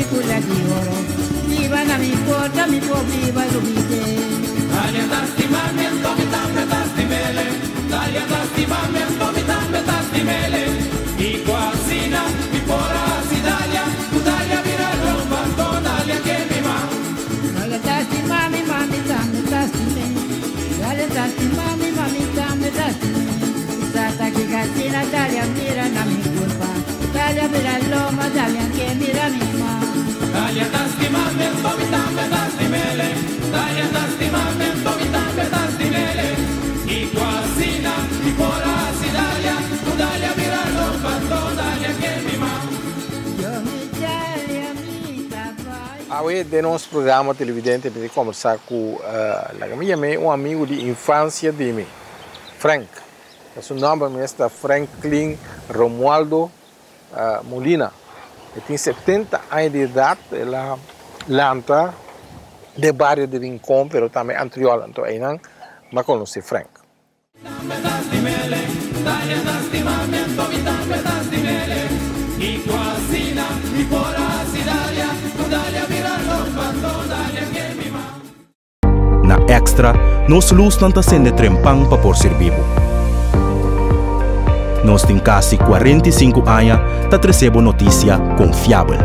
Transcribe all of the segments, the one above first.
Película di oro Biba na mi porta mi por biba lubide. Dalia ta stima mi anto mi tambe ta stim'ele Dalia ta stima mi anto mi tambe ta stim'ele I ku asina mi por a hasi Dalia Ku Dalia bira lomba anto Dalia ke mi ma. Dalia ta stima mi ma mi tambe ta stim'e Dalia ta stima mi ma mi tambe ta stim'e Tata ki kasina Dalia mira na mi kurpa Dalia bira lomba Dalia ke mira mi ma. Dalia ta stima mi anto mi tambe ta stim'ele Dalia ta stima mi anto mi tambe ta stim'ele I ku asina mi por a hasi Dalia Ku Dalia bira lomba anto Dalia ke mi ma. Yo mi Dalia mi ta bai. Awe den nos programa televidente mi ta kombersá ku laga mi yam'é un amigu di infansia di mi, Frank. Ta su nòmber mes ta Franklin Romualdo Molina. E tin 70 aña di edat, el a lanta den bario di Rincon pero tambe Antriol, anto einan mi a konosé Frank. Na Extra, nos lusnan ta sende trempan pa por sirbi bo. Nos tin kasi 45 aña ta trese bo notisia konfiabel.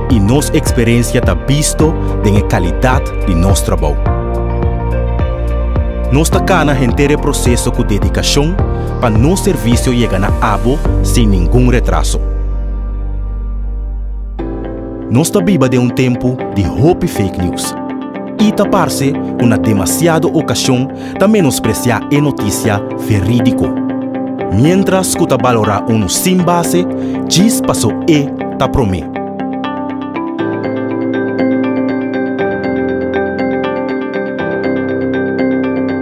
I nos eksperensia ta bisto den e kalidat di nos trabou. Nos ta kana henter e proseso ku dedikashon pa nos servisio yega na abo sin ningun retraso. Nos ta biba den un tempu di hopi fake news i ta parse ku na demasiado okashon ta menospresiá e notisia verídiko, miéntras ku ta balorá unu sin base djis paso e ta promé.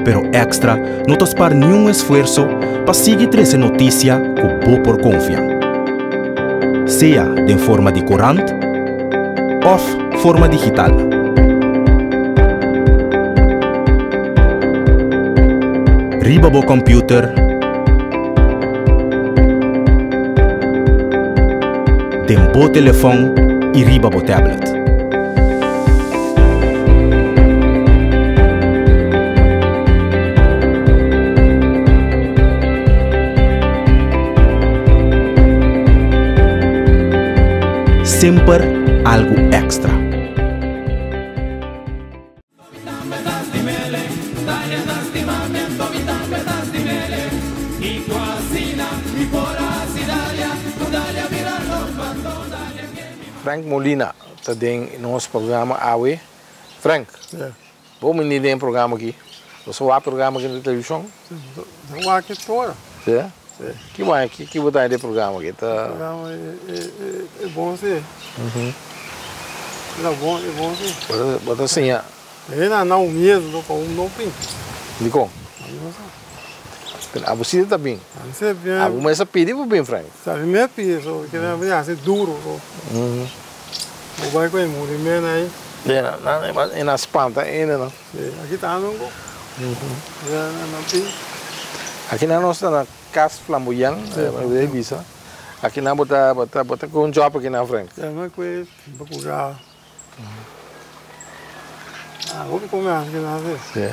Pero Extra no ta spar niun esfuerso pa sigui trese notisia ku bo por konfia. Sea den forma di korant òf forma digital. Riba bo kòmpiuter, den bo telefòn i riba bo tablet. Semper algu èkstra. Frank Molina ta den nos programa awe. Frank, bo mindi den e programa aki? Bo sa wak programa aki na televishon? Si, mi wak e tur. Si? Si. Ki bo haña, ki bo ta haña den e programa aki? E programa e bon si. E ta bon, e bon si. Bo ta siña? E na nan miedu pa un no bin. Dikon? Mi no sa. Pero abo si ta bin. Ami si bin. Abo mes a pidi pa bin, Frank? Si, ami mes a pidi so, ke mi a hasi duro so. Bo bai ku e muri men ai. E na spanta ene no. Si, aki ta ando un Aki nan nos ta na Cas Flamboyan, mi bisa. Aki nan bo ta bo ta bo ta ku un job aki nan, Frank? Si, ami ku e bacura. Ah, hopi come aki nan si. Si.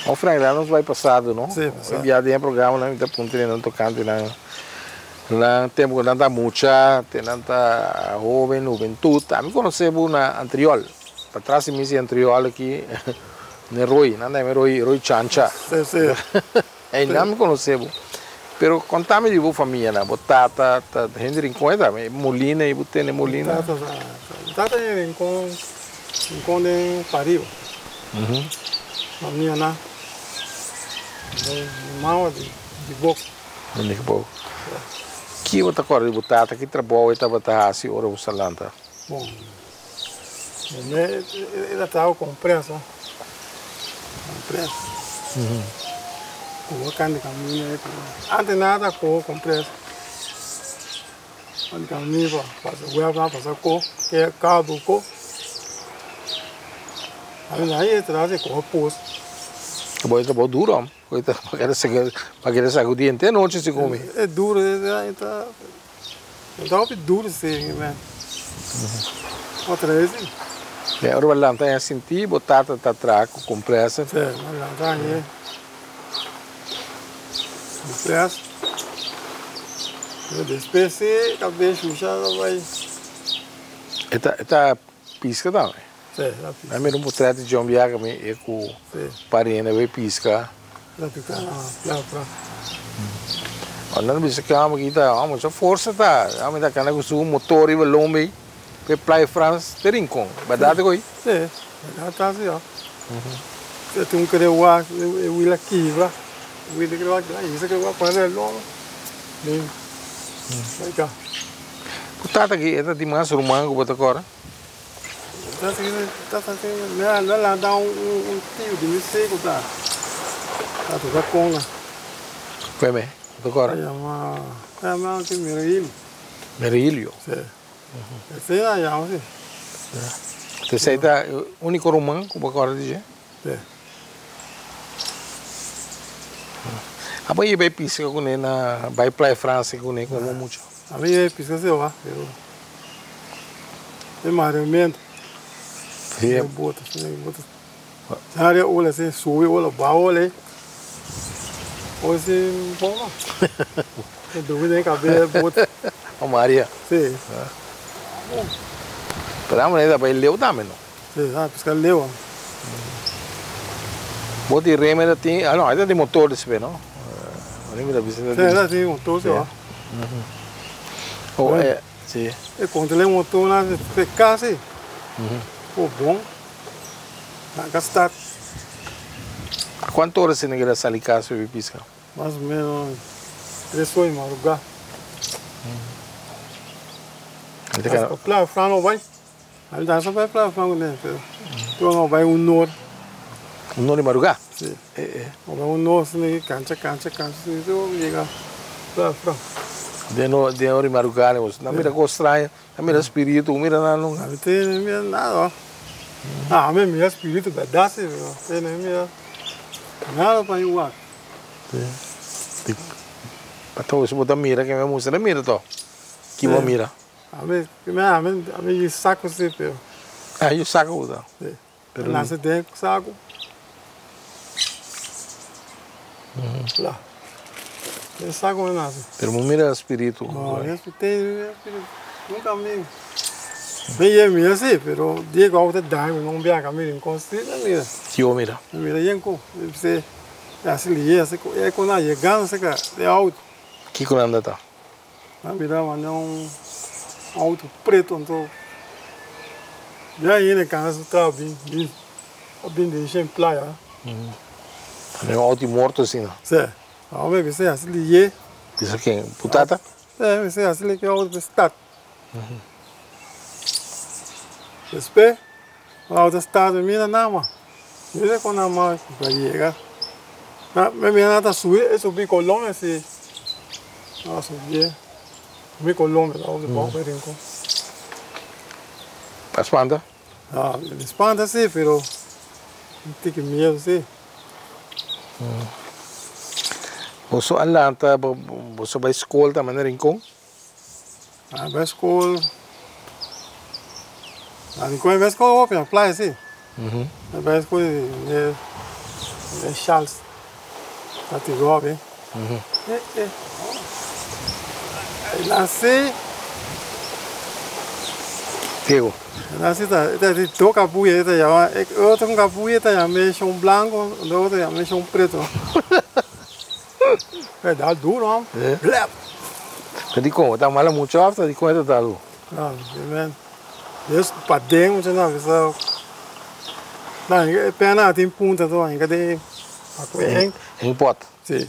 Oh Frank, la nos bai pasado no? Si, pasado. Hoy bia den e programa nan mi ta puntra nan tocante nan nan tempo cu nan ta mucha, te nan ta hoben, hubentud. Ami conoce bo na Antriol. Patras di mi si Antriol aki, ne Roy, nan ta yama Roy, Roy Chancha. Si, si. Einan mi conoce bo. Pero conta mi di bo famianan, bo tata ta hende Rincon e ta? Molina y bo tene Molina? Mi tata ta, mi tata den Rincon, Rincon den pariba. Famianan, mi mama di Bok. Di Bok. Ki bo ta corda di bo tata? Ki trabou e tabata haci ora bo sa lanta? Bon, e ta traha ku kompresa, kompresa. Kohe kant di kaminda ei ku antes nada kohe kompresa. Kant di kaminda pa pasa wèp pasa ko ke kabu ko. Ahí e traha si kohe pos. Bo e trabou duro hom. Pa kere sakudi henter nochi si kumi. E duro e ta. E ta hopi duru si mi man. Otra vez sí. E ora bo lanta a sinti bo tata ta traha ku komprèser. Sí, bo lanta aña komprèser. Pero despues sí kabes shusha ta bai. E ta e ta piska tambe? Sí, e ta piska. Mi a mira un potrèt di John biaha mi e ku pariente bai piska. E ta piska na playa. Ora nan bisa ke hòmber aki ta hòmber su forsa ta. Hòmber ta kanda ku su motor riba lomba ei. Pe Playa Frans te Rincon, berdad ku ei? Sí, berdad ta así ho. E tin un kere wak, e wil a kibra, e wil a kibra, i se kere wak pone den loma. Bin, bai ka. Ku tata aki e ta tin mas ruman ku bo ta kòrda? Tata aki, tata aki, mi a lanta un tio di mi si ku ta ta toka konga. Kue me? Bo ta kòrda? E yama, e yama Merilio. Merilio? Sí. Esei na yama si. Entonces esei ta e único ruman ku bo a kòrda di dje? Si. Abo a yeba e piska kuné na bai Playa Francia kuné komo mucha? Ami yeba e piska si oa, pero e mareamento. Si. E bota, si e bota. Sari ola si subi ola baha ola ei. Ola si bon. E dumi den kabes bota. O Maria. Si. Pero amo ta bai leu tambe no. Si, sa piska leu. Bo di reme ta tin, ah no, e ta di motor despues no. Reme ta bisa ta di. Si, ta tin motor si. Oh, e, si. E kontra le motor na se kasi. Oh bon. Nan start. Kuantu ora si nan keda sali kas pa bai piska? Mas o menos tres ora di madrugá. Pa Playa Fran no bai. A mi ta bai Playa Fran kuné pero tur no bai un or. Un or di madrugá? Si. No bai un or asina ki kancha kancha kancha asina te ora yega Playa Fran. Den or di madrugá nan mira kos straño. A mira spiritu, mira nan nunca. A mi te no mira nada. Ah, a mi mira spiritu berdad si, pero te no mira nada pa mi wak. Si. Pa todo si bo ta mira ke mi a mustra mira to. Ki bo mira? A mi, a mi, a mi yu saco si, pero. Ah, yu saco bo ta? Si. Pero nase den saco. La. Den saco mi nase. Pero bo mira spiritu. No, mi spiritu, nunca mi. Mi ye mira si, pero dia cu awor ta daña mi no biaha mi rincon si mi mira. Ki bo mira? Mi mira yen cu, mi bisa asi liye asi cu e cu nan yegando cerca di auto. Kico nan ta ta? A mira manda un auto preto anto ya hende cansa su traha bin bin a bin den shen playa. Un auto di morto asina. Si, awor mi bisa hasi liye. Bisa ken? Bu tata? Si, mi bisa hasi liye ki auto por start. Despues auto start mi mira nan mas, mi mira con nan mas pa yega. Mi mira nan ta subi, e subi Colombia si. Nan a subi, subi Colombia ta otro bou pa Rincon. A spanta? Ah, mi spanta si, pero mi tiki miedo si. Boso a lanta, boso a bai skol tambe na Rincon? A bai skol, na Rincon a bai skol hopi, na playa si. A bai skol di Charles Tati Robi. Nasi. Diego. Nasi ta ta di do kabuya ta yama e otro kabuya ta yama shon blanco e otro yama shon preto. E dal duro am. Blep. Ta di kon? Ta mala mucho of ta di kon e ta dal duro? No, men. Des paden mucha na bisa. Na e pena tin punta to ainda den En pot. Si.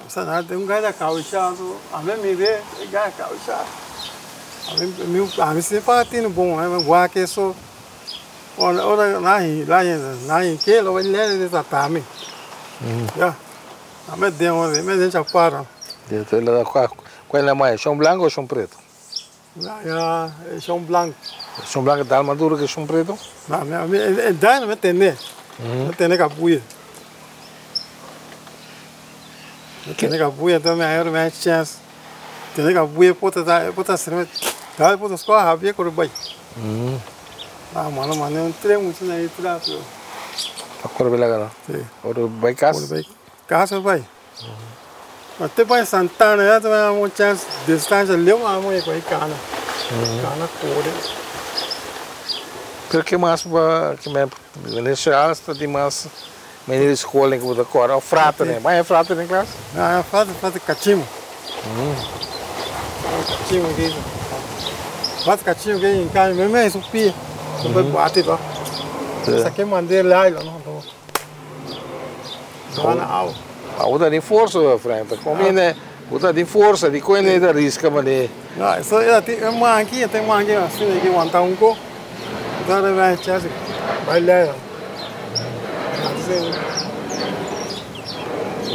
Sa na tin un gai ta caucha so a mi mire e gai a caucha. A mi mi a mi si pa tin bon a mi wak eso. Ora ora na hi la hi na hi ke lo lele de tata mi. Ya. A mi den ora mi den chapara. De to la kwa kwa la mai, shon blanco o shon preto? Na ya e shon blanco. Shon blanco ta mas duro ke shon preto? Na mi mi e dai mi tene. Mi tene kabuya. Mi tene kabuya enton mi ayer mi hay chance. Tene kabuya por ta por ta sirbi. Dal por scola habia corre bai. Ah, mano, mano, un trem muito na entrada. A corre bai lá, Sí. Ora bai cas. Corre bai. Casa bai. Até para Santana, já também uma chance distância leu uma mãe com a cana. Cana corre. Pero que mais pa que me Venezuela está de mais menino escola em que botar cora, o frata, né? Mas é frata em classe? Ah, frata, frata cachimbo. Cachimbo aqui. Frata cachimbo aqui em casa, mesmo é isso pia. Não vai bater lá. Isso aqui mandei lá, não. Não, não. Ah, usa de força, Frank. Come, né? Usa de força, de coisa da risca, mas Não, isso é tem uma aqui, tem uma aqui, assim aqui, aguentar um pouco. Então vai chance, vai lá.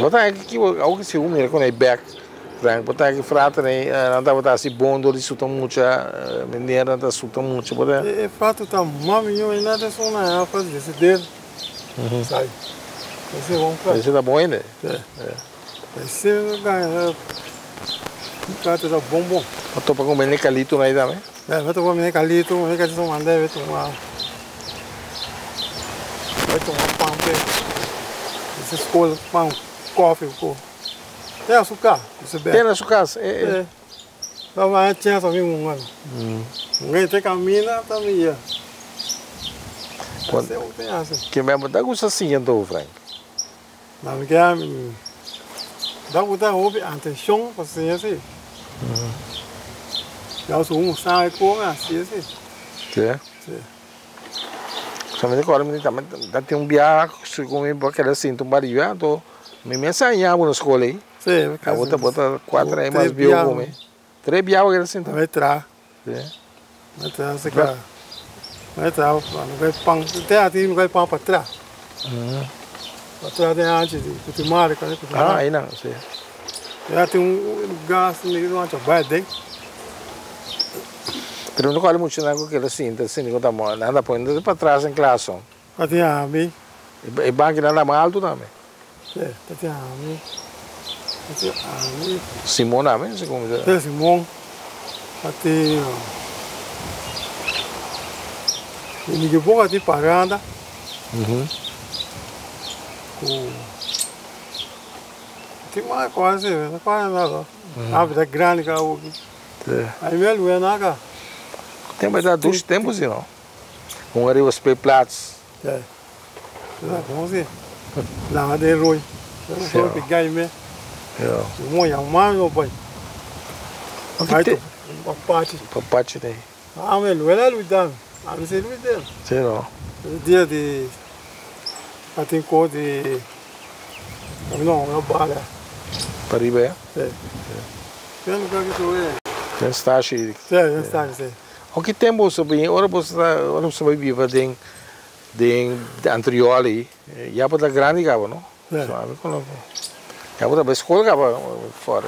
Botar aqui, algo que se une com a back, Frank, botar aqui frata, né? Não tá botar assim bom, dor suta muito, menina tá suta muito, botar. É fato tá mami, eu nada só na faz desse dedo. Sabe? Esse é bom pra. Esse tá bom ainda? É. Esse ganha. Prato tá bom bom. Eu tô para comer calito aí também. É, eu tô comendo calito, eu quero tomar deve tomar. Vai tomar pão, esse escola, pão, coffee, pô. Tem açúcar, você bebe. Tem açúcar, é. É. Então, mas tinha também um ano. Ninguém tem caminho, também ia. Quando que mesmo dá gosto assim, então, Frank. Não, porque dá gosto houve atenção, assim, assim. 要是我三个assim, assim. É. Sim. Somente agora me também dá tem um biá, se come porque era assim, um barulho, então me me ensinava na escola aí. Sim, A outra bota quatro aí mais bio come. Três biá que era assim, Vai entrar. Sim. Vai entrar, você quer. Vai entrar, não vai pão, tem até não vai pão para trás. Para trás tem antes de Kutimari, cara. Ah, aí não, sim. Já tem um lugar assim, que não vai dentro. Pero não quero muito nada que assim, assim, não tá nada põe para trás em classe. Até a mim. E banco nada mais alto também. É, até a mim. Até a mim. Simão também, se como Até Simão. Até E ninguém bom até parada. Com tem mais quase, não quase nada. A vida grande que eu Aí mesmo é nada. Tem mais dar dois tempos, não? Um era os platos. É. Como assim? Lá de roi. Eu pegar me. É. Um yang mais no pai. Aí papachi. Papachi tem. Ah, me luela luidam. Ah, me se luidam. Sim, não. Dia de até cor de não, não bala. Pariba, é? É. Tem lugar que tu é. Tem estágio. Sim, tem estágio, sim. O que tempo sobre, ora você ora você vai viver den den anterior ali, já para grande cabo, não? É. Sabe quando já para a escola cabo fora.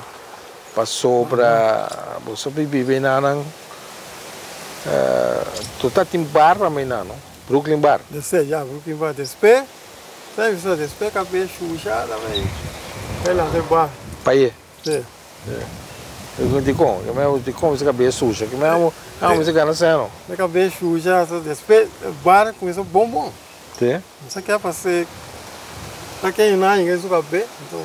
Passou para você viver na não tu tá tem bar também não, Brooklyn Bar. Desce já, Brooklyn Bar despe. Sabe só despe cabe xuxa também. É lá de bar. Pai. Sim. Eu digo, eu mesmo digo como você cabeça suja, que mesmo, ah, você ganha cena. Na cabeça suja, só despe bar começou bom bom. Sim. Você quer fazer para quem não ninguém só cabe, então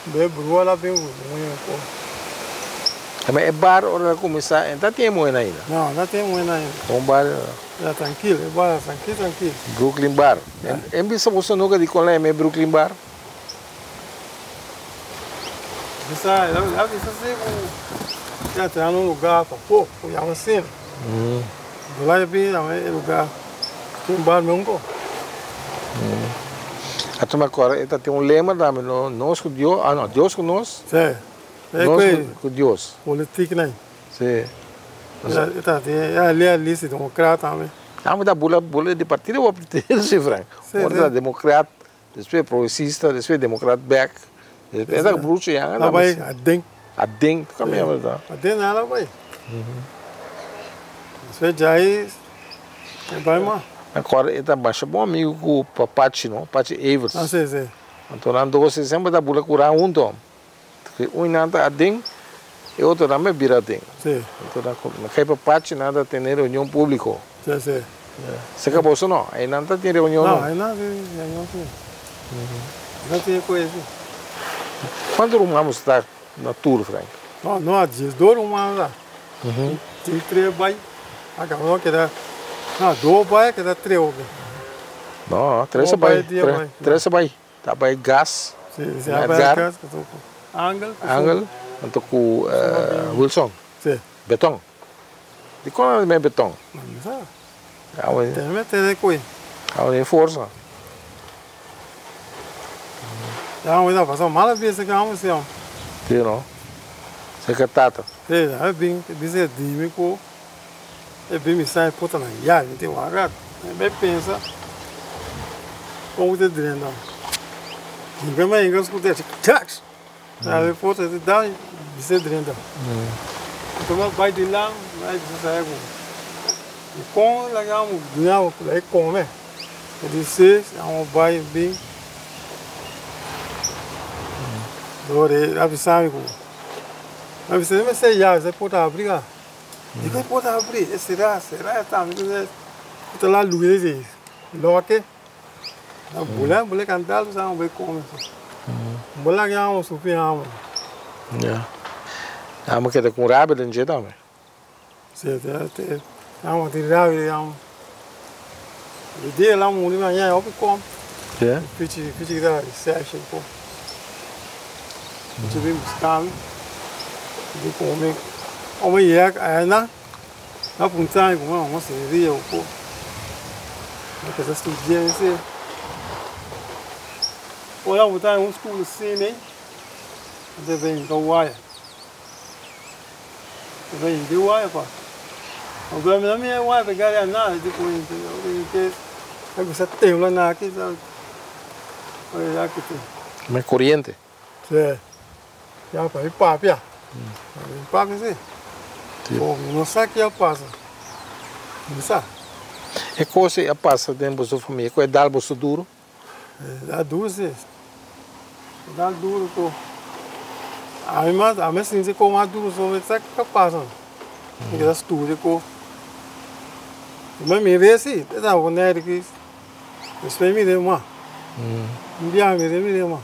bebe rua lá bem muito pô. Mas é bar ora começar, então tem moeda ainda. Não, não tem moeda ainda. Um bar é tranquilo, é bar tranquilo, tranquilo. Brooklyn Bar. Em vez você nunca de qual é Brooklyn Bar? Bisa, ela bisa assim, já tem um lugar para pôr, já assim. Lá é bem, é lugar, tem um bar mesmo. A turma agora, tem um lema também, nós com Deus, ah não, Deus com nós. Sim. Nós com Deus. Política, né? Sim. É ali a lista democrata também. Ah, mas da bula, bula de partido ou partido, sim, Frank. Ora democrata, depois progressista, depois democrata back. É da bruxa, já. Lá vai, a den. A den, também é verdade. A den, ela vai. Você já aí, vai mais. Agora, ele está baixo bom amigo com o Papachi, não? Papachi Evers. Ah, sim, sim. Então, você sempre da bula curar um tom. Porque um nada a den, E otronan me bira aden. Si. Otronan ku na kai pa pachi nan ta tene reunion públiko. Si, si. Serka boso no, einan ta tin reunion no? No, einan tin reunion si. Einan tin e kos si. Kuantu ruman boso ta na tur, Frank? No, no a 12 ruman ta. Tin tres bai, a kaba no keda, no, dos bai a keda tres oke. No, tres a bai, tres a bai. Ta bai gas, Edgar, Angel, anto ku Wilson. Beton. Dikon nan ta mete beton? Awe den forsa. Si no. Seka tata. Kon ku ta drenta? Hinka ma hinka skuta e traks! Na e porta ta dal bisa drenta. Anto bo bai di la bai bisa sai ku i kon laga amo duña bo e kome. E di si amo bai bin dor e a bisa mi ku a bisa mi ya e porta abri ka. Dikon e porta abri? E sera sera e tambe ta la lus e. Loke na bula bula kanta altu sa bai kome so. Bula ke amo sufi amo. Ya. Amo keda ku rabia den dje tambe. Si te te amo tin rabia amo. E dia la muri ma ña hopi kom. Ya. Fichi fichi kita session ko. Fichi bin buskami. Bin kome. Ome yek aina. Na punta mi kuma un seria ku mi ta studia esei. Ora bo ta un school asina ei, bo ta brinka waya. Bo ta brinka waya pa. Bo no mira waya pa gana nada di ku e bisa tembla na aki sa. Me koriente. Sí. Ya pa mi papia. Mi papia sí. Bo no sa ki a pasa. Mi sa. E kos ei a pasa den boso famia ku e dal boso duru? E dal duru sí. E dal duru ku ami mas ami a sinti ku mas duru so mi sa kiko a pasa. Mi keda studia ku mi mira sí e tabata ku nèri ki despues mi mira mas. Un biaha mi mira mas.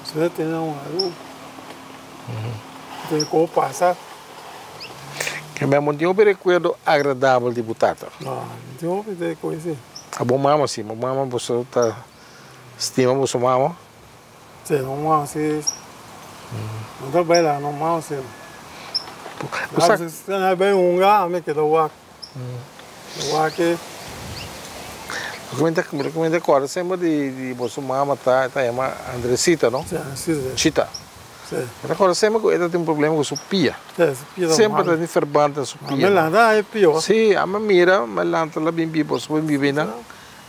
Usted tiene un algo. Tiene como pasa. Ke mi amo tin hopi rekuerdo agradabel di bo tata. No, mi tin hopi de koe si. A bo mama si, bo mama boso ta stima boso mama? Si, no mama si. No ta baila no mama si. Bo sa. Si na bai hunga, mi keda wak. Wak e. Loke mi ta loke mi ta kòrda semper di di boso mama ta ta yama Andresita no? Si, Andresita. Chita. Si. Mi ta kòrda semper ku e ta tin problema ku su pia. Si, su pia ta mal. Semper ta tin ferbant na su pia. Mi lanta e pio. Si, ami mira, mi lanta la bin biba boso bin biba einan,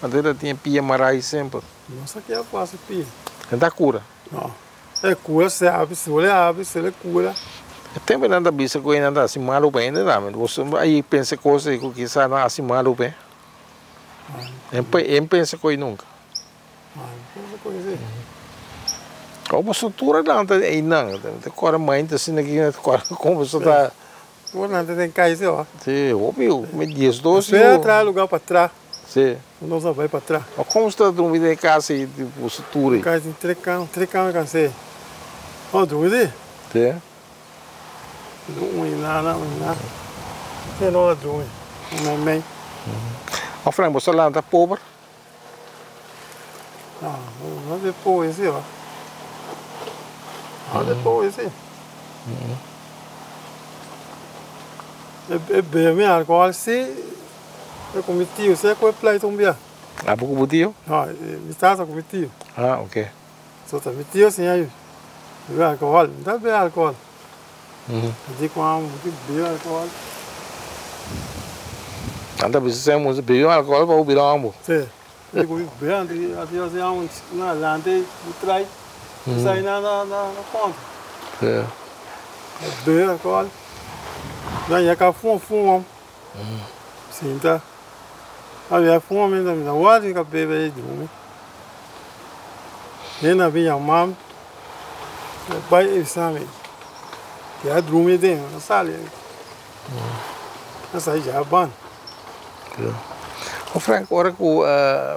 anto e ta tin e pia marai semper. No sa ke a pasa e pia. E ta kura? No. E kura si abi, si bo le abi, si le kura. E tempu nan ta bisa ku nan ta hasi malu pa hende tambe. Boso a pensa kos ei ku kisas nan hasi malu pa e? E no pensa ku ei nunka. Ora boso tur a lanta einan, ta kore mainta asina ki ta kore kon boso ta. Tur nan ta den kai si ho. Si, hopi mi diesdos yu. Espera traha lugar pa tra. Si. Nos a bai pa tra. Ma kon boso ta drumi den e kas ei di boso tur ei? Kai tin tres kama, tres kama kansé. Oh drumi si. Si. Un i nana, un i nana. Te no a drumi, un mei mei. O Frank, boso a lanta pober? No, no de pober si ho. No de pober si. E bebe alcohol si, e cu mi tio, si e cu e pleito un bia. Abo cu bo tio? No, mi tata cu mi tio. Ah, ok. So ta mi tio siña mi bebe alcohol, mi ta bebe alcohol. Mi di cu amo mi bebe alcohol. Nan ta bisa sey mucha bebe alcohol pa bo bira homber. Si, mi di cu mi bebe anto mi siña amo na adelante mi trai mi sai na na conta. Si. Mi bebe alcohol, nan ya ka fuma fuma. Sinta. Abi a fuma mi ta wak ka bebe e drumi. Nena bin yamam bai e bisa mi. Ya drumi den, a sali. A sali ya ban. O Frank, ora ku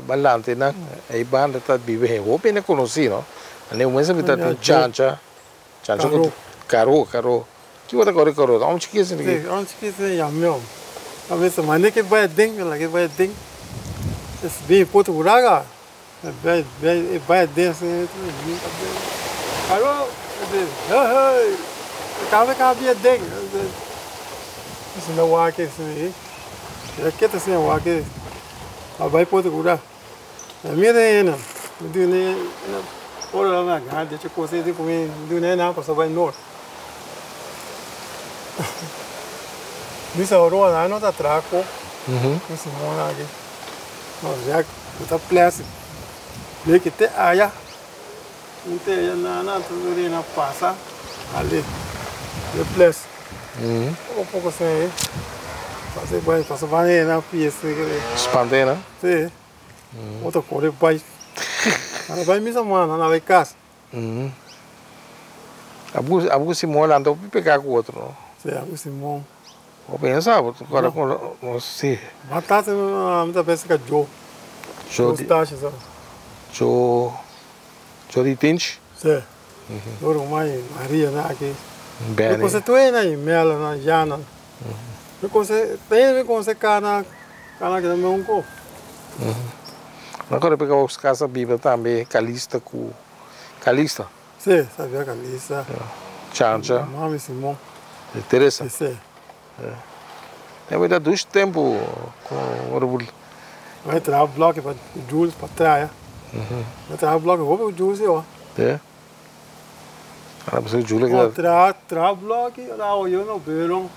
balante nan e banda ta biba hen hopi hende konosí no. Ane un mesa ta tin chancha, chancha ku karo, karo. Ki bo ta kore karo? Ta un chikis Sí, un chikis ya meo. A veces mane ke bai den, la ke bai den. Es bien poto uraga. Bai bai bai den asina. Karo, hey hey. Kaba kaba bien den. Asina wak asina. Ya keta asina wak. A bai poto ura. Mi de ena. Mi di ne ora na ga de che kose di ku mi di ne na paso bai nort. Mi sa oro na no ta traco. Mi Simona aki. No ya ta plastic. Le que te aya. Un te aya na na tu na pasa. Ale. Le plastic. Poco poco se. Pasa bai pasa bai na pieza. Spantena? Sí. Otro corre bai. Ana bai misa mana na bai casa. Abu Abu Simon anda pegar com outro, não? Sí, Abu Simon. Vou pensar, agora com sí. Batata muita vez que Joe. Joe Joe Joe Joe di Tinch? Sí. Ora mai Maria na aqui. Bene. Você tu é na Mela na Jana. Você tem você cana cana que não um Agora pegar os casa Bíblia também, Calista com Calista. Sim, sabia Calista. Chancha. Mami Simon. Teresa. Sim. É vai dar dois tempo com o orgulho. Vai entrar o bloco para Jules para trás. Vai entrar o bloco, vou o Jules ó. É. Ah, você Jules que tra tra bloco, lá eu não vejo.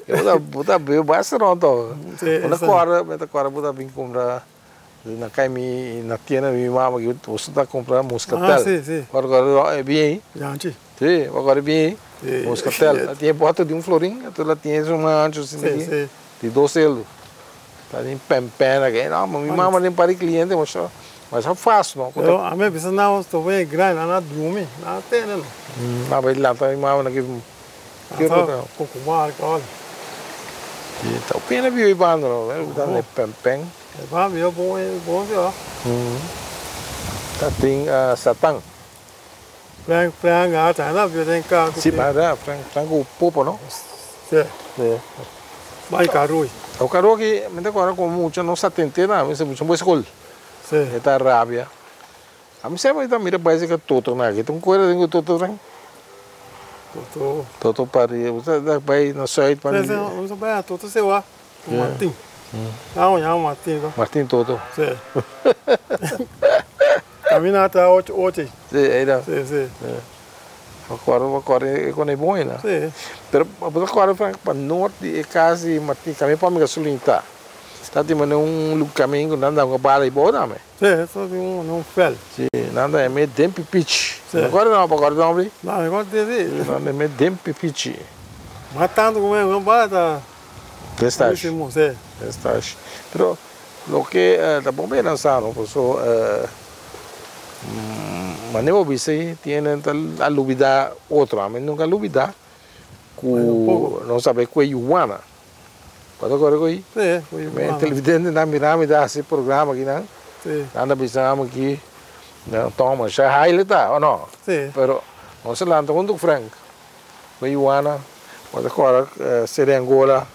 Eu vou dar bem basta não tô. Uma cora, uma cora vou dar bem comprar na caimi na tienda mi mamá que você tá comprando moscatel. Ah, sim, sim. Agora é bem. Gente. Sim, agora é bem. Moscatel. Ela tinha bota de um florim, ela tinha uma anjo assim sim, sim. De 12 euros. Tá em pempena aqui. Não, minha mamá nem para cliente, mas mas é fácil, não. Eu, a minha pessoa não estou bem grande, não dorme, não tem, não. Não, mas lá tá minha mamá aqui. Que eu pouco mais, olha. Então, pena viu e bando, não, tá nem pempen. É bom, bom, bom, ó. Tá tem Satã. Frank, Frank, ah, tá na viu tem cá. Sim, mas Frank, Frank o popo, não? Sim. É. Vai caro. O caro que me agora com muito não se atente não, mas muito boa escola. Sim. Está rabia. A mim sempre está mira parece que toto na aqui. Tem coisa tem toto Frank. Toto. Toto pari, você vai na site para. Sim, você vai toto se va. Martin. Não, já Martin. Martin Toto. Sim. Caminha até oito, oito. Sim, era. Sim, sim. Agora, agora é quando é bom, né? Sim. Pero agora para norte é quase Martin, caminho para gasolina tá. Está de maneira um caminho nada com bala e boa, não, Sim, só de um fel. Sim, nada é meio dempe pitch. Agora não, agora não, não, agora desse. Nada é meio dempe pitch. Matando como é, não bala tá. Testache. Sim. Testache. Pero lo que da bomba é lançado, por isso manejo bisi tiene a lubida otro, a mí nunca lubida ku no sabe ku yuana. Quando agora coi? Sí, ku yuana. Televidente na mirame da esse programa aqui, não? Sí. Anda pensamos aqui, não toma, já haile tá, ou não? Sí. Pero não se lanta junto com Frank. Ku yuana, quando agora seria Angola,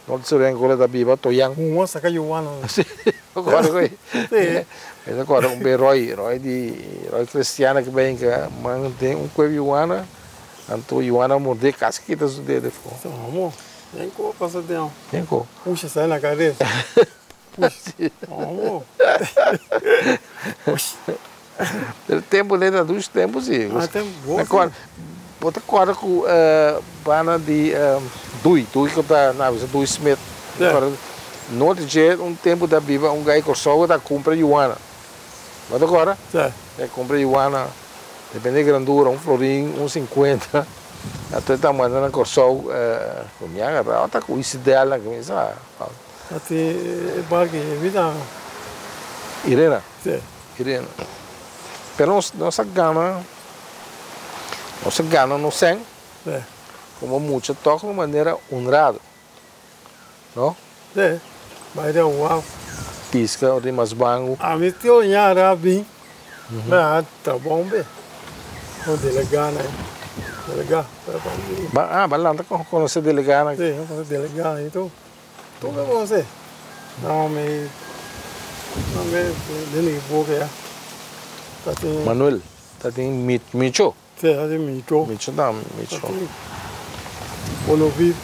não seria Angola da Biba, Toyang. Uma saca yuana. Sí. Agora coi. Sí. Mas agora um Roy, Roy de Roy Cristiana que vem que mantém um coelho Ioana, anto Ioana morder casca que tá su dedo ficou. Vamos. Nem co passa dentro. Nem co. Puxa, sai na cabeça. Puxa. Vamos. Puxa. Pelo tempo né, dos tempos e. Ah, tempo bom. Agora, bota agora com bana de Dui, Dui que tá na vez Dui Smith. Agora no dia um tempo da Bíblia um gai corsogo da compra Ioana. Mas agora, Sim. é compra Ioana, depende da grandura, um florim, 1,50. Até tá mandando a corsogo, com minha garrafa, tá com isso dela, que me sabe. Até barque vida. Irena. Sim. Irena. Pero nossa gana, Nos a gana nos sèn komo mucha tòg un manera honrado, no? Sí, bai den waf. Piska ora di mas bangu. Ami tio ñara bin, mi a trabou be. Con delegá nan, delegá. Ba, ah, ba lanta konosé delegá nan. Sí, konosé delegá nan i tur. Tur mi konosé. No, mi, no mi, den mi boka ya. Ta tin. Manuel, ta tin Micho. Sí, ta tin Micho. Micho tambe, Micho. Ta tin Olivier.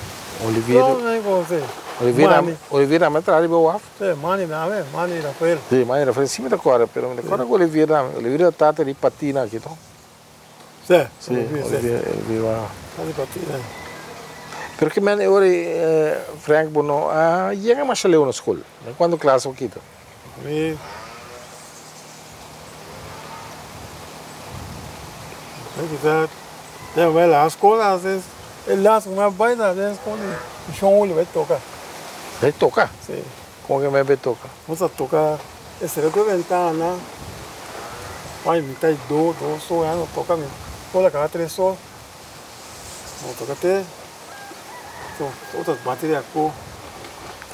Olivier. Tur mi konosé. Olivier, Manny. Olivier tambe a traha riba waf. Sí, Manny tambe, Manny Rafael. Sí, Manny Rafael, sí mi ta kòrda, pero mi ta kòrda ku Olivier tambe. Olivier ta tata di Patina aki, no? Sí, Sí, Olivier, Olivier wa. Tata di Patina. Pero ke men e ora ei, Frank, bo no a yega masha leu na skol. Den kuantu klas bo kita? Mi kita den bai la skol, e las ku mi a bai ta den skol di Shon Julio bai toka. Bai toka? Sí. Kon ke mi a bai toka? Nos a toka e sera ku e ventana, bai mitad di dos, dos ora nos toka mi skol a kaba tres or, nos toka te otro bateria ku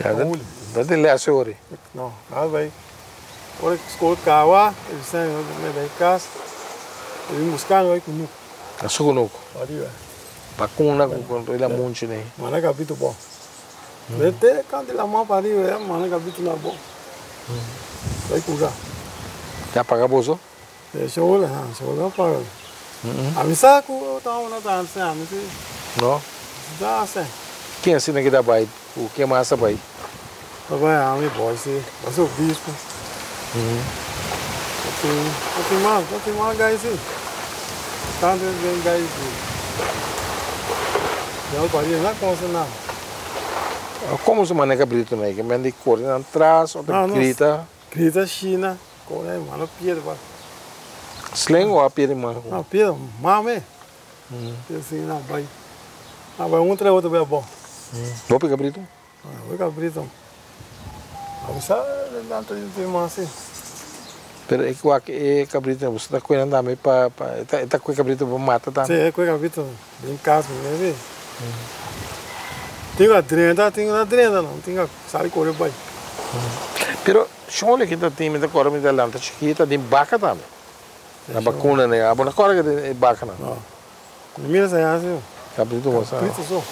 Shon Julio. Ta tin les e ora ei? No, a bai. Ora ku skol kaba, e bisa mi bai kas, e bin buska mi bai kunuku. Na su kunuku? Ariba. Bakuna ku e lamunchi nei. Manda kapitu bo. Mete kanti laman pa ariba ya manda kapitu na bo. Bai kura. Ya paga boso? E shola, ha, shola paga. Ami sa ku ta una ta hasi, ami si. No? Ta hasi. Ken asina ki ta bai? Ku ken mas ta bai? Ta bai ami, boy si, bo si obispo. Ta tin mas, ta tin mas gai si. Tantu den gai si. Diablo pariu na kosa na. Komo su manera kabritu na ei? Ke men di kore nan tras o ta grita? Grita shina, kore mano piedra pa. Sling o a piedra man? No, piedra mame. Piedra sin na bai. Na bai un tra otro bai abou. Bo pica brito? Bo pica brito. Avisa nan ta tin mas si. Pero e wak e cabrito bo ta cuida tambe pa pa e ta cue cabrito pa mata tambe? Si e cue cabrito den cas mi si. Tin cu a drenta tin cu no a drenta no tin cu sali core bai. Pero shole ki ta tin mi ta kòrda mi ta lanta chikita tin baka tambe na bakuna ne abo no kòrda ki tin e bakanan? No mi mira sa yasi no. Cabrito bo sa. Cabrito so.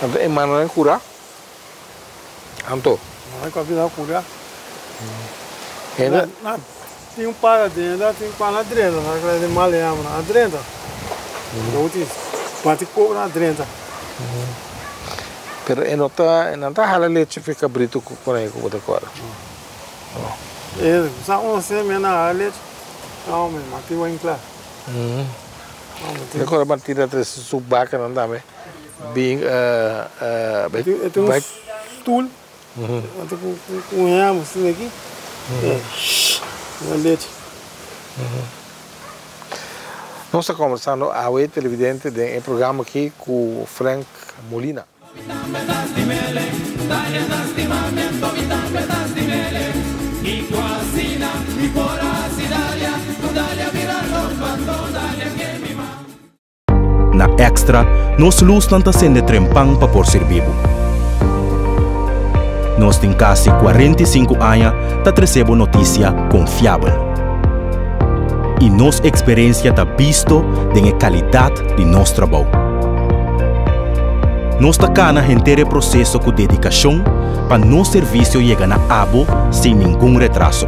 Anto e manonan kura anto. Manonan cabrito a kura. Hende. Na tin un par a drenta tin un par na drenta na kla di maleama nan a drenta. Bo tin bati koko nan a drenta. Pero e no ta e nan ta hala lechi fi cabrito cu konai cu bo ta kore. No. E sa un semia nan hala lechi. No mi mati wen kla. Mi kore ban tira tres su bakanan tambe bin E tin un stoel Anto ku un hèm asina aki, na lechi. Nos ta kombersando awe televidente den e programa aki ku Frank Molina. Na Extra, nos lusnan ta sende trempan pa por sirbi bo. Nos tin kasi 45 aña ta trese bo notisia konfiabel. I nos eksperensia ta bisto den e kalidat di nos trabou. Nos ta kana henter e proseso ku dedikashon pa nos servisio yega na abo sin ningun retraso.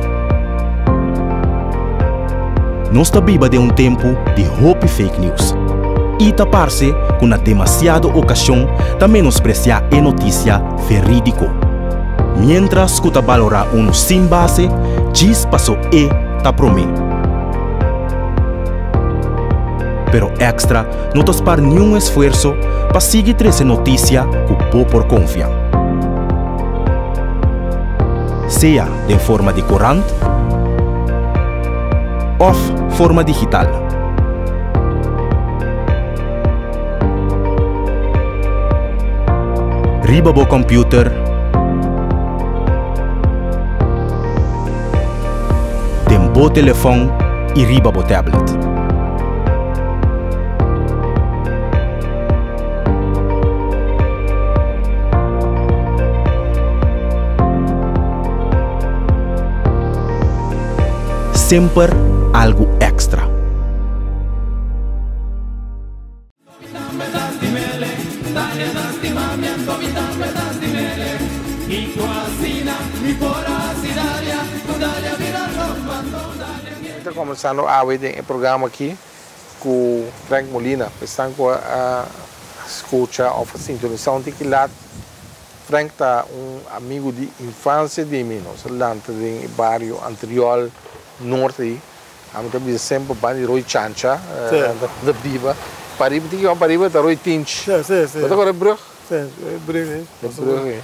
Nos ta biba den un tempu di hopi fake news i ta parse ku na demasiado okashon ta menospresiá e notisia verídiko. Miéntras ku ta balorá unu sin base djis paso e ta promé. Pero Extra no ta spar niun esfuerso pa sigui trese notisia ku bo por konfia. Sea den forma di korant òf forma digital. Riba bo kòmpiuter, den bo telefòn i riba bo tablet. Semper algu èkstra. Mi ta combersando awe den e programa aki cu Frank Molina. Esnan cu a scucha of a sintonisa un tiki lat, Frank ta un amigo di infancia di mi. Nos a lanta den e bario Antriol Norte ayi. Ami ta bisa semper ban di Rooi Chancha ta biba. Pariba tin ki ban pariba ta Rooi Tinch. Bo ta kore brug? E brug ei. E brug ei.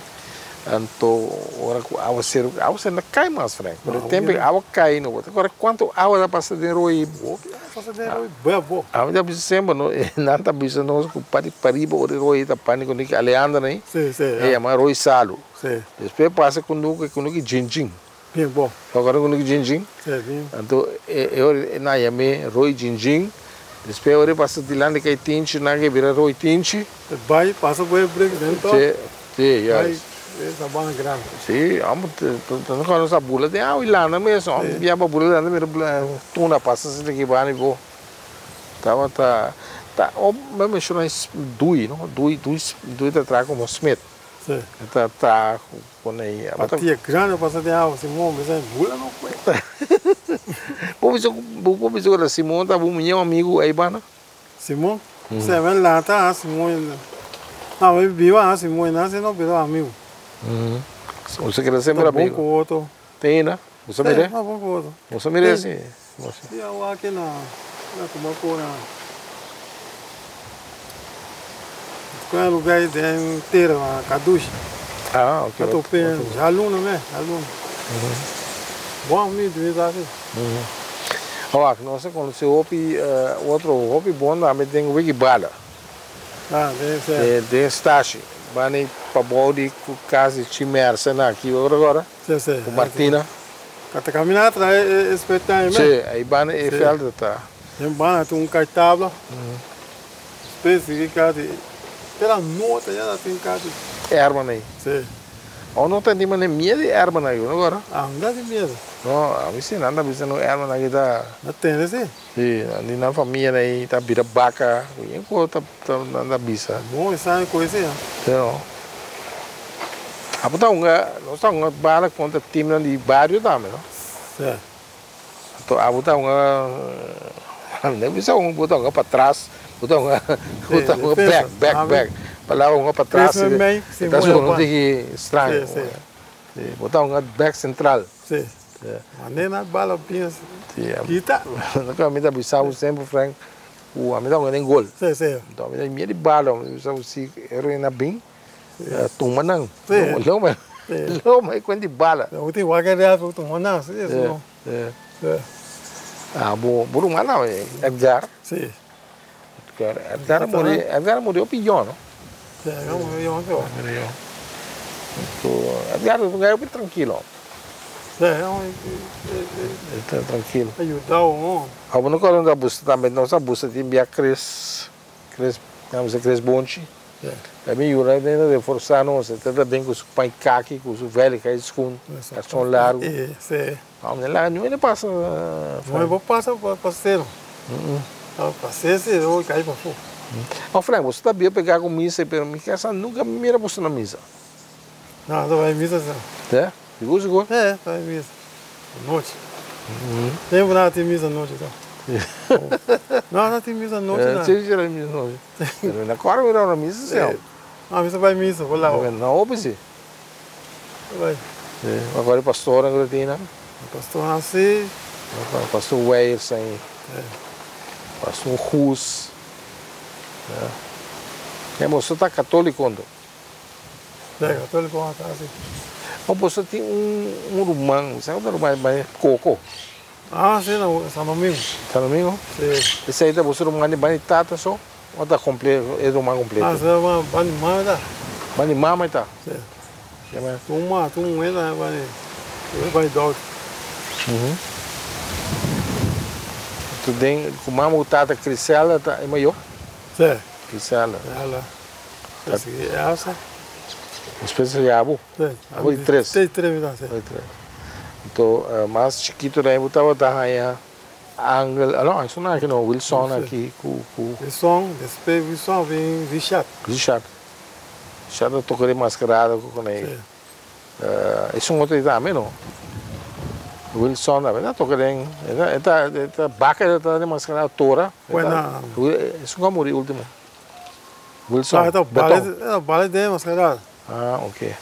Anto ora ku awaseru, awaseru no kai mas Frank, pero e tempu awa kai no bo ta kore kuantu awa ta pasa den Rooi. Hopi awa pasa den Rooi bebo. Ami ta bisa semper no, nan ta bisa nos ku pariba ora e Rooi ta pani ku niki Aleandro ei, e yama Rooi Salu. Despues pasa ku nuki ku nuki Djindjin. Bien bo. Bo kòrda ku nuki Djindjin? Sí, bien. Anto e ora e nan yam'é Rooi Djindjin. Despues ora e pasa dilanti kay Tinchi nan ke bira Rooi Tinchi. E bai pasa por e brug den tòg. Sí, sí, juist. Bai e sabana grandi. Sí, amo ta kòrda nos a bula den awa i landa mes. Amo bia pa bula landa mira tuna pasa asina ki banda i bo. Tabata ta mi a menshona Dui no, Dui Dui Dui ta traha komo smid. Sí. E ta traha Pone Pa tia grandi pasa den awa Simon bisa bula no kue. Bo bisa bo bisa ku Simon ta bo miño amigu ei banda? Simon? Se men lanta a Simon na mi biba a Simon na si no bira amigu. Bo sa keda semper amigu? Ta bon ku otro. Te ainda? Bo sa mir'é? Ta bon ku otro. Bo sa mir'é si? Si awa aki na na kuma ku na Kua lugar ei den tera na Kadushi. Ah, ok. A tope djaluna me, djaluna. Bon amigo mi ta aki. Awak, nos a konosé hopi otro hopi bon tambe den Wiki Bala. Ah, den se. Den Stashi. Bani pabou di kas di Chimerse na aki ora gora. Se, se. Ku Martina. Ka ta kamina atra e spetnan ei me. Se, ei banda e veld ta. Den banda tin un kai tabla. Despues di kati, te la nota ya ta tin kati. Herman ei. Si. Awor no ta tin mane miedu di Herman aki, no gora? Ah, no ta tin miedu. No, ami si, nan ta bisa no Herman aki ta. Na tende si. Si, nan di nan famia ei ta bira baka, yen ku ta nan ta bisa. Bon, e sa e koe si. Si no. Abo ta hunga, nos ta hunga bala kontra teamnan di bario tambe, no? Si. Anto abo ta hunga, mi bisa bo ta hunga patras, bo ta hunga, bo ta hunga bek, bek, bek. Palabra hunga patras e ta sona un tiki straño. Bo ta hunga bek sentral. Si. Manera bala bien kita. Loke mi ta bisa bo semper Frank, ku ami ta hunga den gol. Si, si. Anto ami ta mira di bala, mi bisa bo si e rena bin. Tuma nan. Lo mai kuen di bala. Bo tin wak real pa tuma nan, si eso no. Ah, bo bo ruman nan Edgar. Si. Edgar, Edgar a muri, Edgar a muri hopi yon, no? Si, Edgar a muri yon so. Muri yon. Edgar ta un guy hopi trankilo. Si, E ta trankilo. A yudao no. Abo no kòrda nos a busta tambe, nos a busta tin bia Chris, Chris, nan bisa Chris Bonchi. E mi yuda den ta reforsa nos, e ta bin ku su pai kaki, ku su veiligheid skun, karson largu. Amo den laga niun hende pasa. No por pasa pa sero. Pa ser si e por kai pafó. Oh Frank, boso ta bia pega ku misa pero mi kasa nunka mi mira boso na misa. No, ta bai misa sa. Te? Sigur sigur? Te, ta bai misa. Anochi. Tempu nan a tin misa anochi ta. No, nan a tin misa anochi nan. Si, si, misa anochi. Pero na kòrda mi na misa si no. No, mi sa bai misa por lago. Na hopi si. Bai. Si, mi acorda e pastornan ku ta tin nan. E pastornan si. Pastor Weyers ahí. Pastor Goes. E boso ta katoliko anto? Si, katoliko ta si. Oh, boso tin un ruman, mi sa ku ta ruman, Koko. Ah, si, na San Domingo. San Domingo? Si. Esei ta boso ruman di banda di tata so o ta comple e ruman completo? Ah, si, ruman banda di mama ta. Banda di mama ta? Si. Tur un tur muhe ta banda di banda di dòkter. Tu den ku mama ku tata Crisela ta e mayor? Si. Crisela. Ela. Esaki Elsa. Despues e Yabo. Si. Abo di tres. Di tres mi ta, si. Di tres. Anto mas chikitu den bo tabata haña Angel, ah no, esun aki no, Wilson aki ku ku. Wilson, despues Wilson a bin Richard. Richard. Richard a toka den maskerada ku konei. Sí. Esun otro ei tambe no. Wilson tambe ta toka den, e ta e ta baka e ta den maskerada tora. Buena. Esun ku a muri ultimo. Wilson, Ah, e ta Beton. e ta bale den maskerada. Ah, ok.